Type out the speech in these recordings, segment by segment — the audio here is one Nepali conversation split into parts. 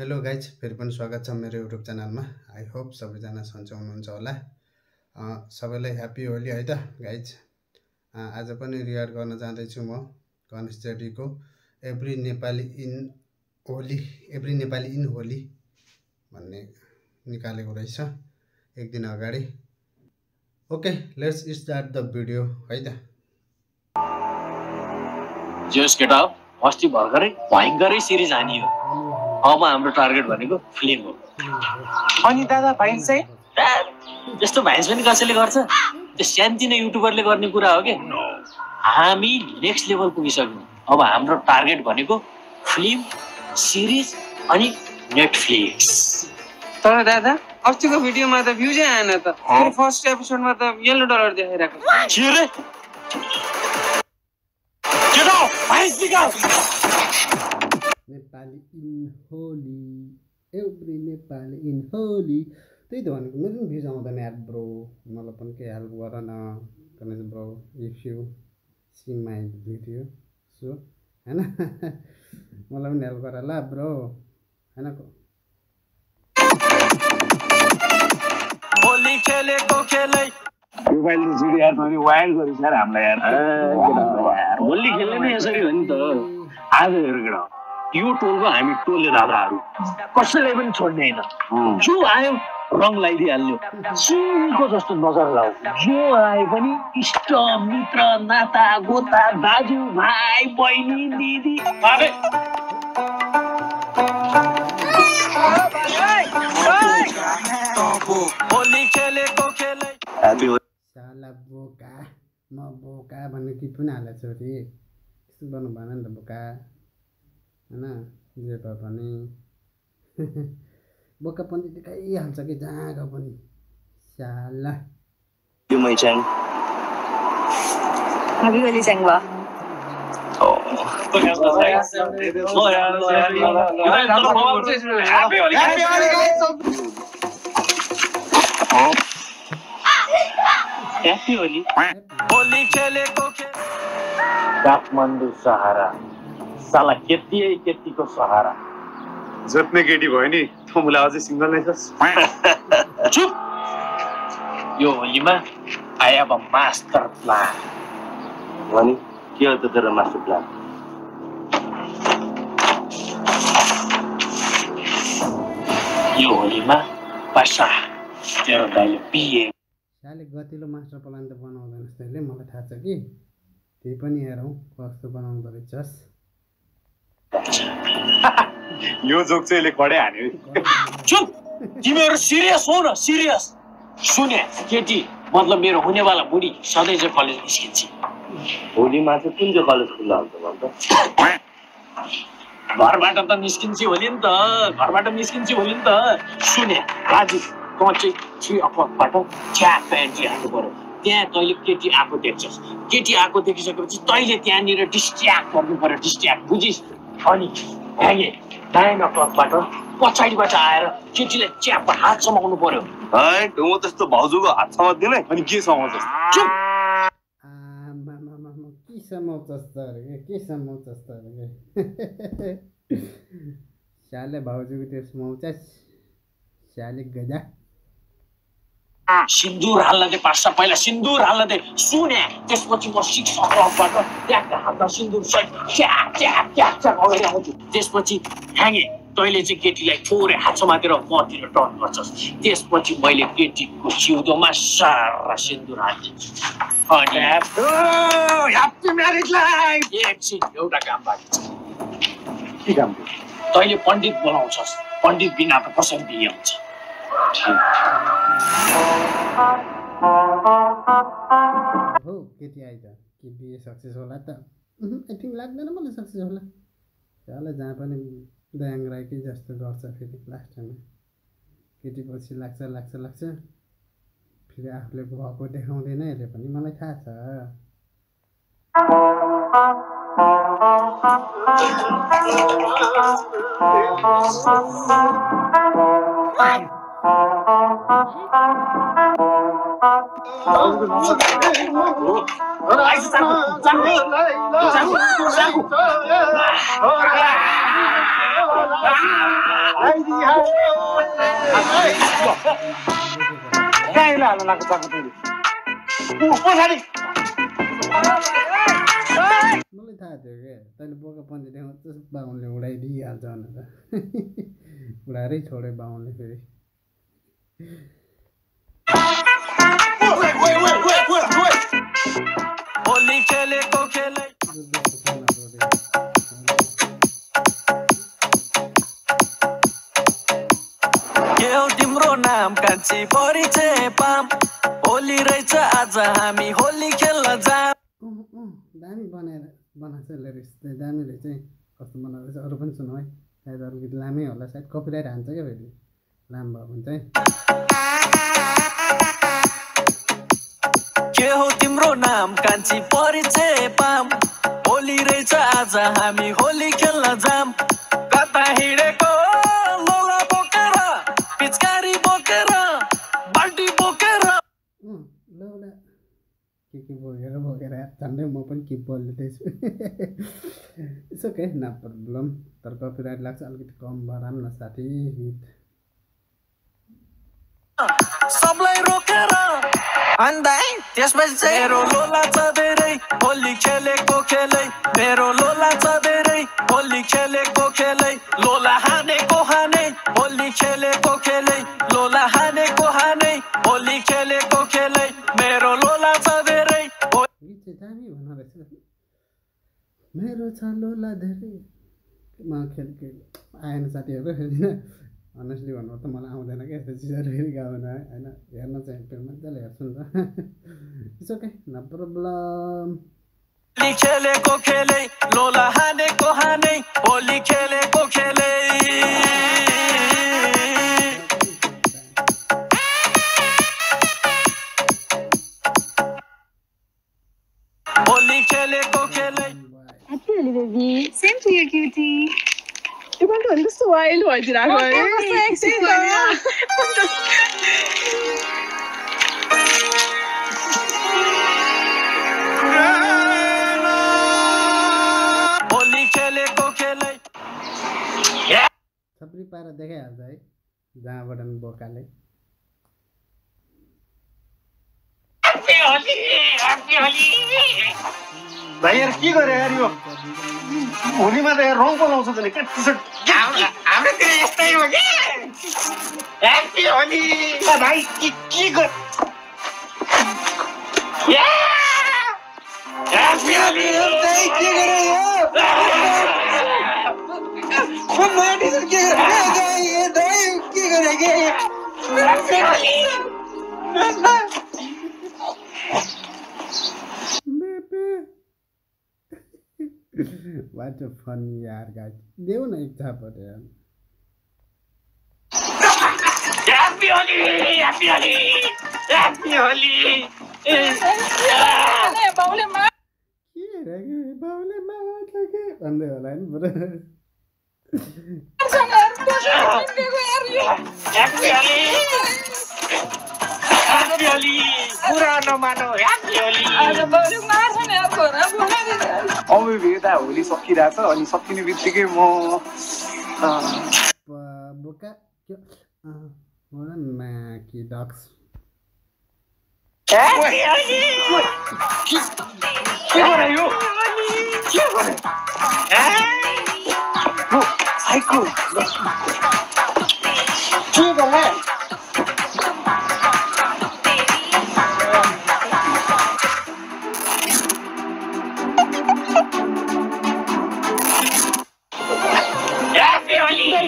हेलो गाइज, फेरि पनि स्वागत छ मेरो युट्युब च्यानलमा। आई होप सबैजना सन्चै हुनुहुन्छ होला। सबैलाई ह्याप्पी होली है त गाइज। आज पनि रियाड गर्न जाँदैछु म गणेश जेडीको एभ्री नेपाली इन होली भन्ने निकालेको रहेछ एक दिन अगाडि। Okay, let's start the video है त। जोस केटा अस्ति भर्खरै भयङ्करै सिरिज हानियो। अब हाम्रो टार्गेट भनेको फिल्म हो। अनि दादा भाइन्स चाहिँ त्यस्तो भाइन्स पनि कसैले गर्छ? त्यो सानोतिनो युट्युबरले गर्ने कुरा हो के? हामी नेक्स्ट लेभल पुगिसक्यौँ। अब हाम्रो टार्गेट भनेको फिल्म, सिरिज अनि नेटफ्लिक्स। तर दादा अस्तिको भिडियोमा त भ्युजै आएन त। फर्स्ट एपिसोडमा त येलो डलर देखाइरहेको छ। के रे? केटा भाइन्स निकाल। Nepali in Holi, every Nepali in Holi. त्यही त भनेको, मेरो पनि भ्युज आउँदैन यार ब्रो। मलाई पनि केही हेल्प गर न Ganesh bro, if you see my video so होइन। मलाई पनि हेल्प गर ल ब्रो होइन। होली खेलेको खेलै मोबाइल जुडी यार थोड़ी वाइल्ड गरिस यार हामीलाई यार। होली खेल्ने नै यसरी हो नि त। आज हेर केटा, यो टोलको हामी टोलले दादाहरू कसैले पनि छोड्ने होइन। जो आयो रङ लगाइदिइहाल्यो, सुनको जस्तो नजर लाऊ। जो आए पनि इष्ट मित्र नाता गोता दाजु भाइ बहिनी दिदी होली खेलेको खेलै साला बोका म बोका भन्ने गीत पनि हालेको छु अरे। यस्तो गर्नु भएन नि त बोका होइन। जे भए पनि बोका पनि त्यतिकै हाल्छ कि जहाँ गए पनि साला। यो मैचाङ Happy Holi Changwa. Happy Holi. Holi खेलेको काठमाडौँ सहारा साला केटीको सहारा। जत्ने केटी भयो नि तँलाई अझै सिंगल नै छस्। चुप। यो होलीमा I have a master plan. अनि के हो त तेरो मास्टर प्लान? यो होलीमा पैसा तेरो दाइले बिहे। साले गतिलो मास्टर प्लान त बनाउँदैन जस्तैले मलाई थाहा छ कि। त्यही पनि हेरौँ कस्तो बनाउँदो रहेछस्। यो जोक चाहिँ यसले कडै हान्यो। चुप। तिमीहरू सिरियस हो न? सिरियस सुने केटी मतलब मेरो हुनेवाला बुढी सधैँ चाहिँ कलेज निस्किन्छ। होलीमा चाहिँ कुन चाहिँ कलेज खुल्ला हुन्छ भन्छ? घरबाट त निस्किन्छ होली नि त। घरबाट निस्किन्छ होली नि त। सुने राजु, तँ चाहिँ 3 o'clockबाट च्याप प्यान्ट हाल्नु पर्यो। त्यहाँ तैँले केटी आएको देख्छस्। केटी आएको देखिसकेपछि तैँले त्यहाँनिर डिस्ट्र्याक्ट गर्नु पर्यो। डिस्ट्र्याक्ट बुझिस्? अनि ह्याङ्गे 9 o'clockबाट पछाडिबाट आएर केटीलाई च्याप हात समाउनु पर्यो। है म त्यस्तो भाउजूको हात समात्दिन। अनि के समाउँछस्? चुप। के समाउँछस् त अरे? के समाउँछस् त अरे? साले भाउजूको त्यो समाउँछस् साले गजा। सिन्दुर हाल्न दे पास्ता, पहिला सिन्दुर हाल्न दे। सुने त्यसपछि म 6 o'clockबाट ट्याक्क हातमा सिन्दुर सहित च्याप च्याप च्याप च्याप अगाडि आउँछु। त्यसपछि ह्याङ्गे तैँले चाहिँ केटीलाई थोरै हात समातेर मतिर टर्न गर्छस्। त्यसपछि मैले केटीको छिउदोमा सारा सिन्दुर हालिदिन्छु। अनि ह्याप्पी म्यारिज लाइफ। एकछिन एउटा काम बाँकी छ। के काम? तैँले पण्डित बोलाउँछस्। पण्डित बिना त कसरी बिहे हुन्छ? हो केटी आइ त के बिहे सक्सेस होला त? आई थिङ्क लाग्दैन मलाई सक्सेस होला। साला जहाँ पनि दयाङ राईकै जस्तो गर्छ फेरि लास्टमा। केटी पछि लाग्छ फेरि आफूले भएको देखाउँदैन। यसले पनि मलाई थाहा छ। कहाँले हाल्न लाग्छ चाकु तिमी पछाडि मलाई थाहा थियो क्या तैँले बोका पन्जी देखाउँछ बाहुनले उडाइदिइहाल्छ भनेर उडाएरै छोडे बाहुनले फेरि होली खेलेको खेलै के हो तिम्रो नाम कान्छी परिचय पाम होली रहेछ आज हामी होली खेल्न जाम दामी बनाएको छ लिरिक्स चाहिँ दामी रहेछ है कस्तो बनाएको रहेछ अरू पनि सुनौ है सायद अरू गीत लामै होला सायद कपिराइट हान्छ क्या फेरि लाम भयो भने चाहिँ के हो तिम्रो नाम कान्छी परिचय पाम होली रहेछ आज हामी होली खेल्न जाम कता हिँडेको लोला बोकेर पिचकारी बोकेर बाल्टी बोकेर लौला के बोकेर झन्डै म पनि के बोल्दै थिएछु इट्स ओके नो प्रब्लम तर कपिराइट लाग्छ अलिकति कम भराम न साथी गीत सबलाई रोकेर अन्दाइ त्यसपछि चाहिँ मेरो लोला छ धेरै होली खेलेको खेलै मेरो लोला छ धेरै होली खेलेको खेलै लोला हानेको हाने होली खेलेको खेलै लोला हानेको हाने होली खेलेको खेलै मेरो लोला छ धेरै गीत चाहिँ दामी भन्न रहेछ मेरो छ लोला धेरै म खेल्के आएन साथीहरू अनेस्टली भन्नु त मलाई आउँदैन क्या यस्तो चिजहरू फेरि गाउन होइन हेर्न चाहिँ त्यो मजाले हेर्छु नि त it's okay no problem Holi खेलेको खेलै लोला हानेको हाने होली खेलेको खेलै होली खेलेको खेलै Happy Holi, baby. Same to you, cutie. You want to understand why you are doing Holi खेलेको खेलै छपरी पारा देखाइहाल्छ है जहाँबाट बोकाले भाइ यार के गरे यार यो होलीमा त यार रङ बोलाउँछ त नि के टी-सर्ट हाम्रोतिर यस्तै हो कि ह्याप्पी होली भाइ के गर ह्याप्पी होली के गरे यो नयाँ टी-सर्ट के गरे के happy Holi What a fun यार गाइस देऊ न एक थापट यार happy Holi happy Holi happy Holi बाउले मा के रे बाउले मात लगे भन्दै होला नि बरु ह्याप्पी होली ह्याप्पी होली पुरा नमानो ह्याप्पी होली अब भेदा होली सकिरहेछ अनि सकिने बित्तिकै म बोका के होला माकी डक्स ह्याप्पी होली के गरे यो के गरे साइको के गरे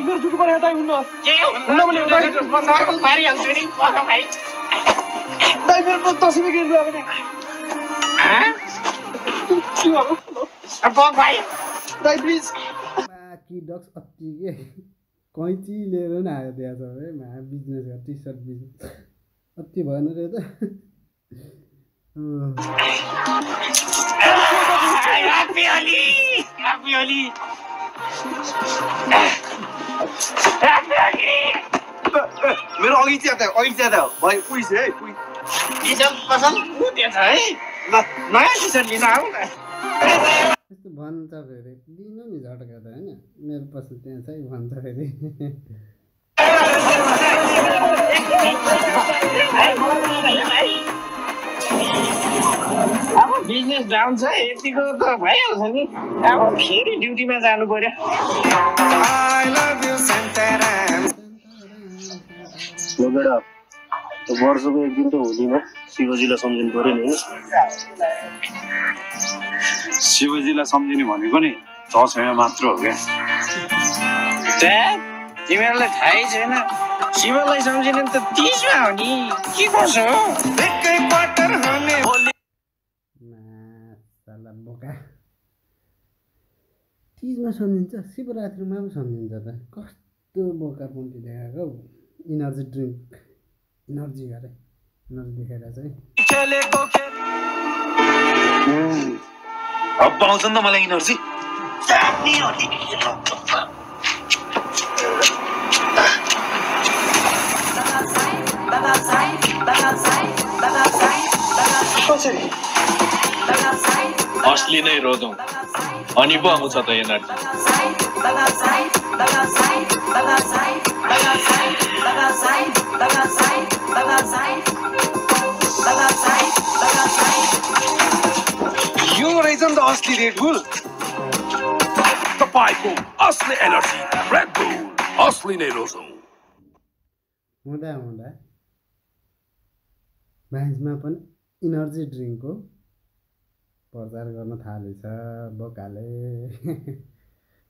मेरो जुटो परेको दाइ हुन्न के हुन्न भने म नर्मल मारिहाल्छु नि पका भाइ दाइ मेरो तस्बिर किन्नु अब नि के भयो अब भाइ दाइ प्लिज माकी डक्स अति के कैँची लिएर नि आयो त्यहाँ छ है मा बिजनेस गर टी-सर्ट बिजनेस अति भएन रे त ह्याप्पी होली ह्याप्पी होली मेरो अघि च्याता भाइ पुइस है पुइ टी-सर्ट पसन्द उठेछ है ल नयाँ टी-सर्ट लिन आऊ न यस्तो भन्छ फेरि दिनु नि झट्का त होइन मेरो पसल त्यहाँ छ है भन्छ फेरि अब बिजनेस डाउन छ यतिको त भइहाल्छ नि अब फेरि ड्युटीमा जानु पर्यो वर्षको एक दिन त होलीमा शिवजीलाई सम्झिनु पर्यो नि शिवजीलाई सम्झिने भनेको नि दसैँमा मात्र हो क्या तिमीहरूलाई थाहै छैन शिवलाई सम्झिने त 30 मा हो नि के कसो बोका 30 मा सम्झिन्छ शिवरात्रिमा पनि सम्झिन्छ त कस्तो बोका पुन्टी देखाएको इनर्जी ड्रिङ्क इनर्जी गरे इनर्जी देखाएर चाहिँ अब पाउँछ नि त मलाई इनर्जी असली नै रोदौँ अनि पो आउँछ त एनर्जी यो रहेछ नि त असली रेड बुल तपाईँको असली एनर्जी रेड बुल असली नै रोजौँ हुँदा हुँदा भान्समा पनि इनर्जी ड्रिङ्कको प्रचार गर्न थालेछ बोकाले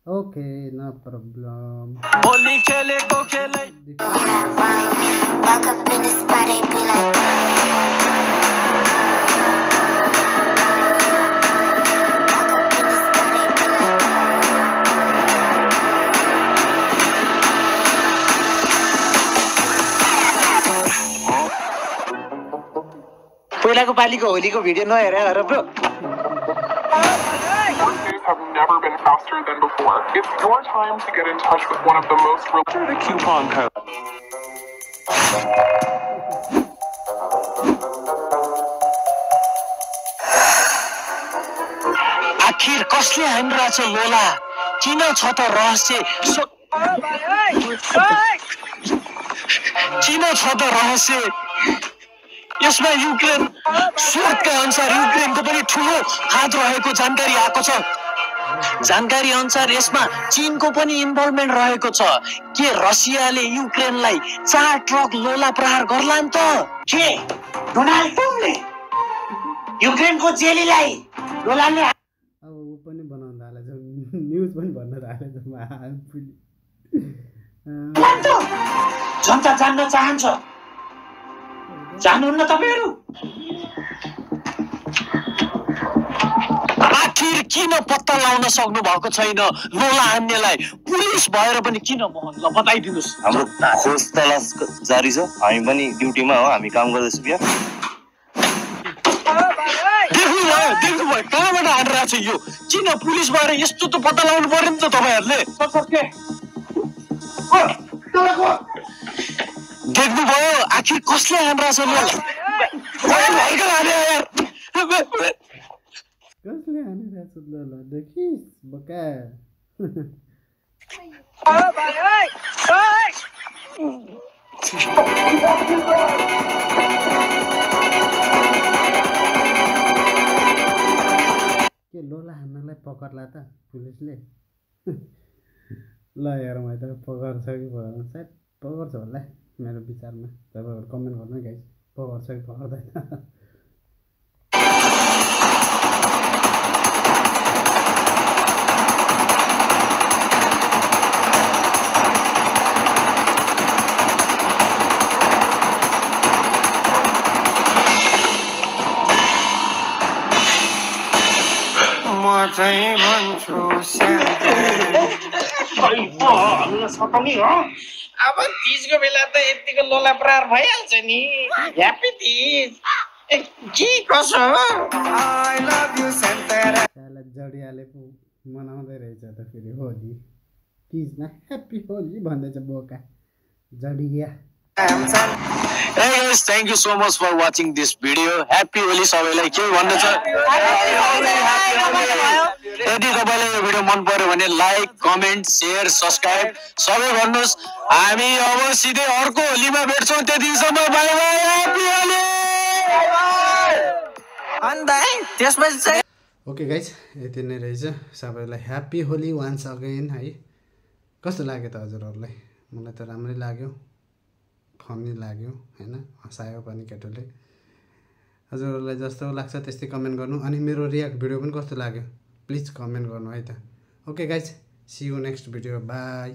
ओके नो प्रब्लम होली खेलेको खेलै पहिलाको पालीको होलीको भिडियो नहेरेर bro have never been faster than before. It's your time to get in touch with one of the most the coupon code. आखिर कसले हानिरहेछ लोला किन छ त रहस्य किन छ त रहस्य यसमा युक्रेन स्रोतका अनुसार युक्रेनको पनि ठुलो हात रहेको जानकारी आएको छ जानकारी अनुसार यसमा चीनको पनि इन्भल्भमेन्ट रहेको छ के रसियाले युक्रेनलाई 4 ट्रक लोला प्रहार गर्लान् त के डोनाल्ड ट्रम्पले युक्रेनको जेलीलाई लोलाले अब ऊ पनि बनाउन थालेछ न्युज पनि भन्न थालेछ जनता जान्न चाहन्छ जान्नुहुन्न तपाईहरु आखिर किन पत्ता लगाउन सक्नु भएको छैन लोला हान्नेलाई पुलिस भएर पनि किन मोहन ल बताइदिनुस् हाम्रो खोज तलास जारी छ हामी पनि ड्युटीमा हो हामी काम गर्दैछौँ यहाँ देख्नुभयो कहाँबाट हानिरहेको छ यो किन पुलिस भएर यस्तो त पत्ता लगाउनु पर्यो नि त तपाईहरुले देख्नुभयो आखिर कसले हानिरहेछ लोला कसले हानिरहेछ ल देखिस् बोका के लोला हान्नलाई पकड्ला त पुलिसले ल यार मैले त पकड्छ कि पकड्दैन सायद पकड्छ होला मेरो विचारमा तपाईँहरू कमेन्ट गर्नु गाइस पकड्छ कि पकड्दैन अब तीजको बेला त यतिको लोला प्रहार भइहाल्छ नि ह्यापी तीज के कसो जडियाले पो मनाउँदै रहेछ त फेरि होली तिजमा ह्याप्पी होली भन्दैछ बोका जडिया Hey guys, thank you so much for watching this video. Happy Holi सबैलाई के भन्नु छ यदि तपाईलाई यो भिडियो मन पर्यो भने लाइक कमेन्ट शेयर सब्स्क्राइब सबै गर्नुस् हामी अब सिधै अर्को होलीमा भेट्छौं त्यतिसम्म बाइ बाइ ह्यापी होली अन्त त्यसपछि चाहिँ ओके गाइज यति नै रहेछ सबैलाई ह्यापी होली वान्स अगेन है कस्तो लाग्यो त हजुरहरूलाई मलाई त राम्रै लाग्यो फनी लाग्यो हैन हँसायो पनि केटोले हजुरहरूलाई जस्तो लाग्छ त्यस्तै कमेन्ट गर्नु अनि मेरो रियाक्ट भिडियो पनि कस्तो लाग्यो प्लिज कमेन्ट गर्नु है त okay guys see you next video by